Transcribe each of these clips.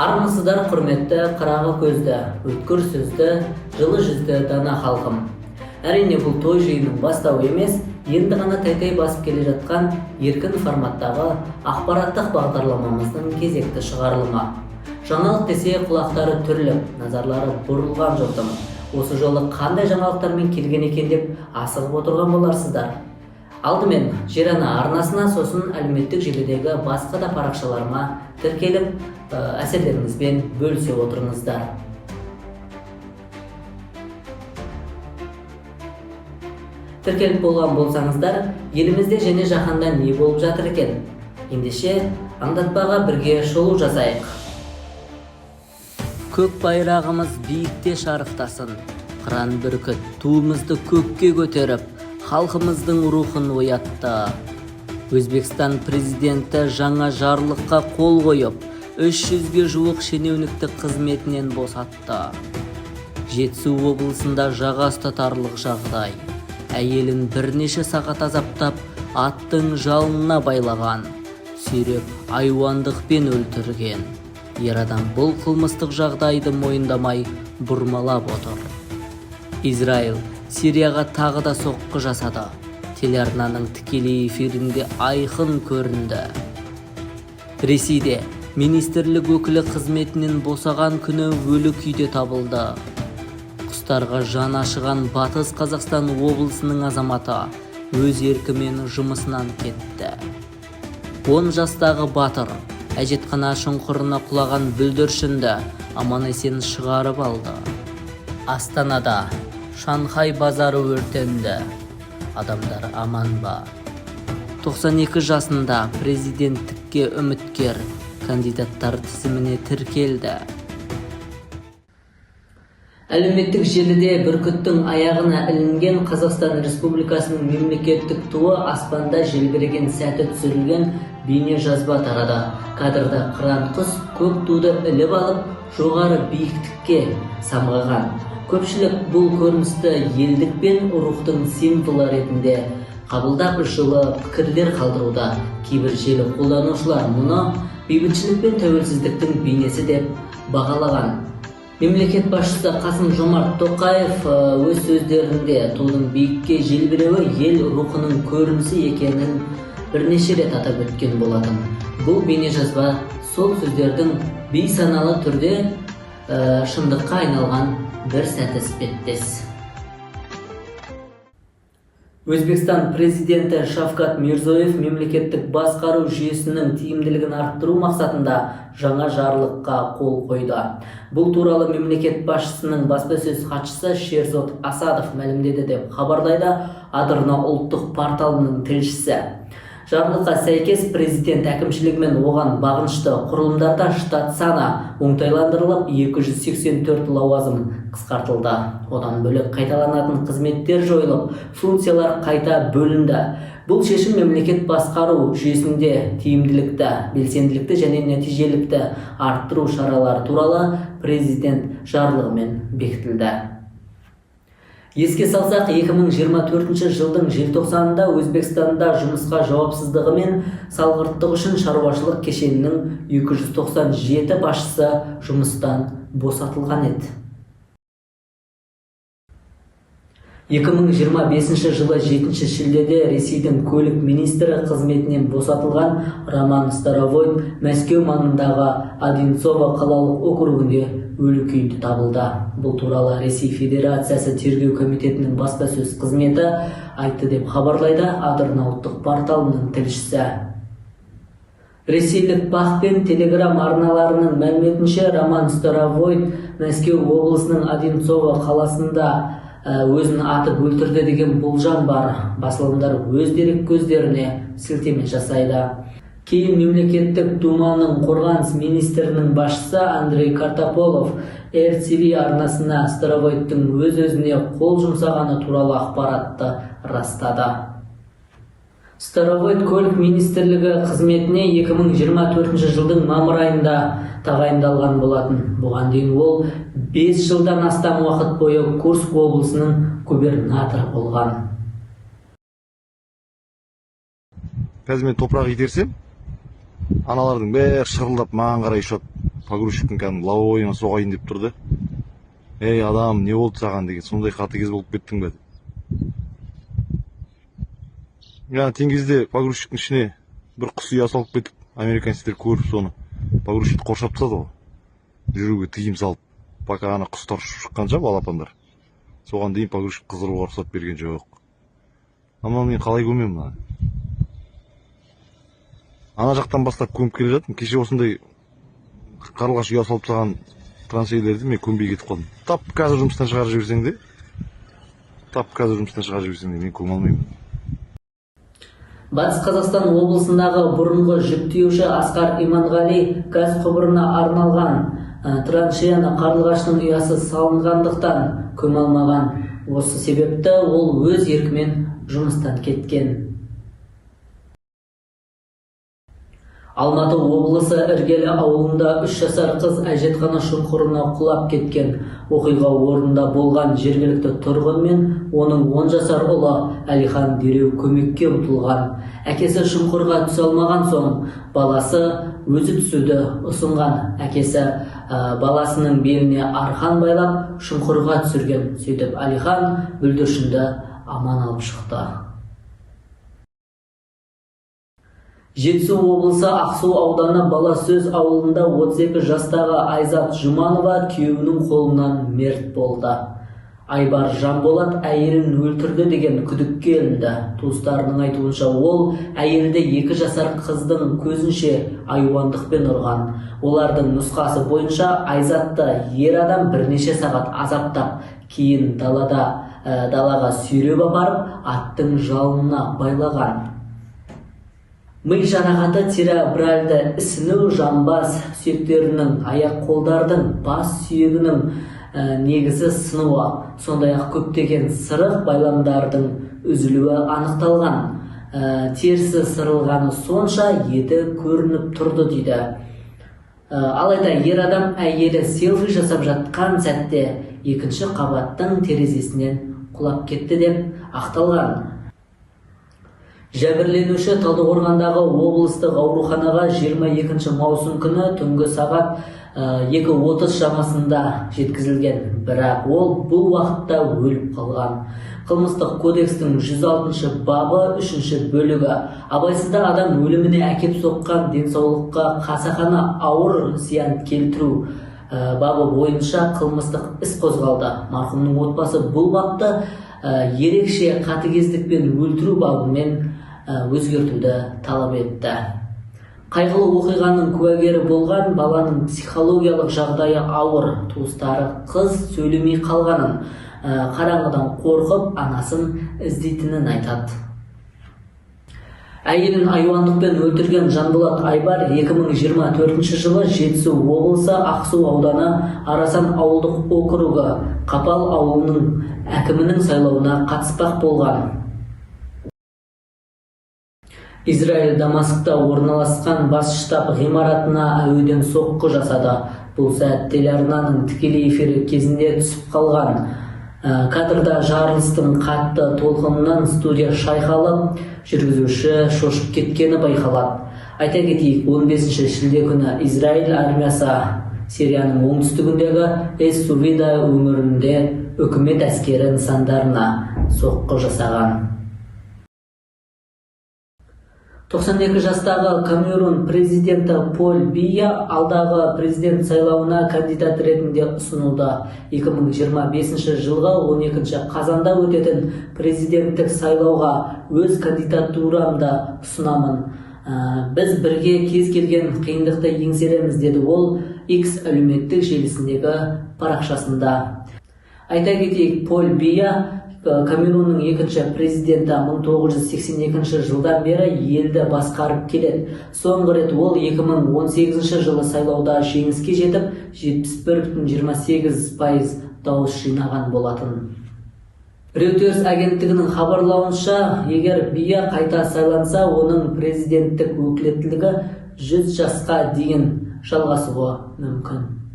Армысыздар, құрметті қырағы көзді, өткір сөзді, жылы жүзді дана халқым. Әрине, бұл той жиынның бастауы емес, енді ғана тәй-тәй басып келе жатқан еркін форматтағы ақпараттық бағдарламамыздың кезекті шығарылымы. Жаңалық десе, құлақтары түріліп, назарлары бұрылған жұртым осы жолы қандай жаңалықтармен келген екен деп асығып отырған боларсыздар. Алдымен Жер-Ана арнасына, сосын әлеуметтік желідегі басқа да парақшаларыма тіркеліп, әсерлеріңізбен бөлісе отырыңыздар. Тіркеліп болған болсаңыздар, елімізде және жаһанда не болып жатыр екен? Ендеше, аңдатпаға бірге шолу жасайық. Көк байрағымыз биікте шарықтасын. Қыран бүркіт туымызды көкке көтеріп, халқымыздың рухын оятты. Өзбекстан президенті жаңа жарлыққа қол қойып, 300-ге жуық шенеунікті қызметінен босатты. Жетісу облысында жаға ұстатарлық жағдай. Әйелін бірнеше сағат азаптап, аттың жалына байлаған, сүйреп айуандықпен өлтірген. Ер адам бұл қылмыстық жағдайды мойындамай, бұрмалап отыр. Израиль Сирияға тағы да соққы жасады. Телеарнаның тікелей эфирінде айқын көрінді. Ресейде министрлік өкілі қызметінен босаған күні өлі күйде табылды. Құстарға жан ашыған Батыс Қазақстан облысының азаматы өз еркімен жұмысынан кетті. 10 жастағы батыр әжетхана шұңқырына құлаған бүлдіршінді аман-есен шығарып алды. Астанада Шанхай базары өртенді. Адамдар аман ба? 92 жасында президенттікке үміткер кандидаттар тізіміне тіркелді. Әлеуметтік желіде бүркіттің аяғына ілінген Қазақстан Республикасының мемлекеттік туы аспанда желбіреген сәті түсірілген бейне жазба тарады. Кадрда қыран құс көк туды іліп алып, жоғары биіктікке самғаған. Көпшілік бұл көріністі елдік пен рухтың символы ретінде қабылдап, жылы пікірлер қалдыруда. Кейбір желі қолданушылар мұны бейбітшілік пен тәуелсіздіктің бейнесі деп бағалаған. Мемлекет басшысы Қасым Жомарт Тоқаев өз сөздерінде тудың биікке желбіреуі ел рухының көрінісі екенін бірнеше рет атап өткен болатын. Бұл бейнежазба сол сөздердің бейсаналы түрде шындыққа айналған бір сәті іспеттес. Өзбекстан президенті Шавкат Мирзиёев мемлекеттік басқару жүйесінің тиімділігін арттыру мақсатында жаңа жарлыққа қол қойды. Бұл туралы мемлекет басшысының баспасөз хатшысы Шерзод Асадов мәлімдеді деп хабарлайды Адырна ұлттық порталының тілшісі. Жарлыққа сәйкес, президент әкімшілігі мен оған бағынышты құрылымдарда штат саны оңтайландырылып, 284 лауазым қысқартылды. Одан бөлек, қайталанатын қызметтер жойылып, функциялар қайта бөлінді. Бұл шешім мемлекет басқару жүйесінде тиімділікті, белсенділікті және нәтижелікті арттыру шаралары туралы президент жарлығымен бекітілді. Еске салсақ, 2024 жылдың желтоқсанында Өзбекстанда жұмысқа жауапсыздығы мен салғырттығы үшін шаруашылық кешенінің 297 басшысы жұмыстан босатылған еді. 2025 жылы 7 шілдеде Ресейдің көлік министрі қызметінен босатылған Роман Старовойт Мәскеу маңындағы Одинцово қалалық округінде өлі күйінде табылды. Бұл туралы Ресей Федерациясы тергеу комитетінің баспасөз қызметі айтты деп хабарлайды Адырна ұлттық порталының тілшісі. Ресейлік БАҚ пен Телеграм арналарының мәліметінше, Роман Старовойт Мәскеу облысының Одинцово қаласында өзін атып өлтірді деген болжам бар. Басылымдар өз дереккөздеріне сілтеме жасайды. Кейін мемлекеттік думаның қорғаныс министрінің басшысы Андрей Картаполов РТВ арнасына Старовойттың өз-өзіне қол жұмсағаны туралы ақпаратты растады. Старовойт көлік министрлігі қызметіне 2024 жылдың мамыр айында тағайындалған болатын. Бұған дейін ол 5 жылдан астам уақыт бойы Курск облысының губернаторы болған. Қазір мен топырақ итерсем, Аналардың бәрі шырылдап маған қарай ұшады. Погрузчиктің кәдімгі лобовойына соғайын деп тұр да. Ей, адам, не болды саған деген, сондай қатыгез болып кеттің бе деп. Жаңа теңізде погрузчиктің ішіне бір құс ұя салып кетіп, американецтер көріп соны погрузчикті қоршап тастады ғой. Жүруге тыйым салып, пока ана құстар ұшып шыққанша балапандар. Соған дейін погрузчик қыздыруға рұқсат берген жоқ. Ама мен қалай көмемін мынаны? Ана жақтан бастап көміп келе жатырмын. Кеше осындай қарлығаш ұя салып тастаған траншейлерді мен көмбей кетіп қалдым. Тап қазір жұмыстан шығарып жіберсең де, тап қазір жұмыстан шығарып жіберсең де мен көме алмаймын. Батыс Қазақстан облысындағы бұрынғы жүк тиеуші Асқар Иманғали газ құбырына арналған траншеяны қарлығаштың ұясы салынғандықтан көме алмаған. Осы себепті ол өз еркімен жұмыстан кеткен. Алматы облысы Іргелі ауылында 3 жасар қыз әжетхана шұңқырына құлап кеткен. Оқиға орнында болған жергілікті тұрғын мен оның 10 жасар ұлы Әлихан дереу көмекке ұмтылған. Әкесі шұңқырға түсе алмаған соң баласы өзі түсуді ұсынған. Әкесі баласының беліне арқан байлап шұңқырға түсірген. Сөйтіп Әлихан бүлдіршінді аман алып шықты. Жетісу облысы Ақсу ауданы Баласөз ауылында 32 жастағы Айзат Жұманова күйеуінің қолынан мерт болды. Айбар Жанболат әйелін өлтірді деген күдікке ілінді. Туыстарының айтуынша, ол әйелді 2 жасар қыздың көзінше айуандықпен ұрған. Олардың нұсқасы бойынша Айзатты ер адам бірнеше сағат азаптап, кейін далаға сүйреп апарып, аттың жалына байлаған. Ми жарақаты, церебральды ісіну, жамбас сүйектерінің, аяқ-қолдардың, бас сүйегінің негізі сынуы, сондай-ақ көптеген сырық байламдардың үзілуі анықталған. Терісі сырылғаны сонша еті көрініп тұрды дейді. Алайда ер адам әйелі селфи жасап жатқан сәтте екінші қабаттың терезесінен құлап кетті деп ақталған. Жәбірленуші Талдықорғандағы облыстық ауруханаға 22 маусым күні түнгі сағат 2:30 шамасында жеткізілген, бірақ ол бұл уақытта өліп қалған. Қылмыстық кодекстің 106 бабы 3 бөлігі абайсызда адам өліміне әкеп соққан денсаулыққа қасақана ауыр зиян келтіру бабы бойынша қылмыстық іс қозғалды. Марқұмның отбасы бұл бапты ерекше қатыгездікпен өлтіру бабымен өзгертуді талап етті. Қайғылы оқиғаның куәгері болған баланың психологиялық жағдайы ауыр. Туыстары қыз сөйлемей қалғанын, қараңғыдан қорқып анасын іздейтінін айтады. Әйелін айуандықпен өлтірген Жанболат Айбар 2024 жылы Жетісу облысы Ақсу ауданы Арасан ауылдық округі Қапал ауылының әкімінің сайлауына қатыспақ болған. Израиль Дамаскта орналасқан бас штаб ғимаратына әуеден соққы жасады. Бұл сәт телеарнаның тікелей эфирі кезінде түсіп қалған. Кадрда жарылыстың қатты толқынынан студия шайқалып, жүргізуші шошып кеткені байқалады. Айта кетейік, 15 шілде күні Израиль армиясы Сирияның оңтүстігіндегі Эс-Сувейда өңірінде үкімет әскері нысандарына соққы жасаған. 92 жастағы Камерун президенті Поль Бия алдағы президент сайлауына кандидат ретінде ұсынылды. 2025 жылғы 12 қазанда өтетін президенттік сайлауға өз кандидатурамды ұсынамын. Біз бірге кез келген қиындықты еңсереміз, деді ол X әлеуметтік желісіндегі парақшасында. Айта кетейік, Поль Бия Камерунның екінші президенті 1982 жылдан бері елді басқарып келеді. Соңғы рет ол 2018 жылы сайлауда жеңіске жетіп, 71,28% дауыс жинаған болатын. Reuters агенттігінің хабарлауынша, егер Бия қайта сайланса, оның президенттік өкілеттілігі 100 жасқа дейін жалғасуы мүмкін.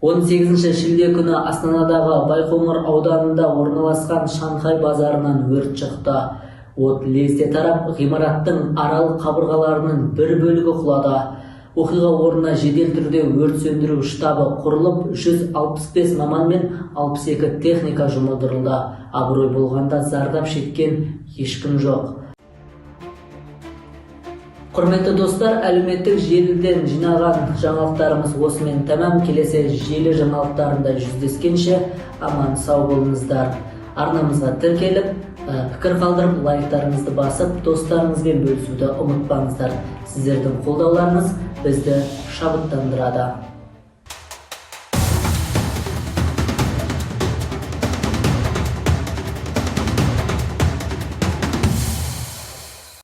18 шілде күні Астанадағы Байқоңыр ауданында орналасқан Шанхай базарынан өрт шықты. От лезде тарап, ғимараттың аралық қабырғаларының бір бөлігі құлады. Оқиға орнына жедел түрде өрт сөндіру штабы құрылып, 165 маман мен 62 техника жұмылдырылды. Абырой болғанда, зардап шеккен ешкім жоқ. Құрметті достар, әлеуметтік желіден жинаған жаңалықтарымыз осымен тәмам. Келесі желі жаңалықтарында жүздескенше аман сау болыңыздар. Арнамызға тіркеліп, пікір қалдырып, лайктарыңызды басып, достарыңызбен бөлісуді ұмытпаңыздар. Сіздердің қолдауларыңыз бізді шабыттандырады.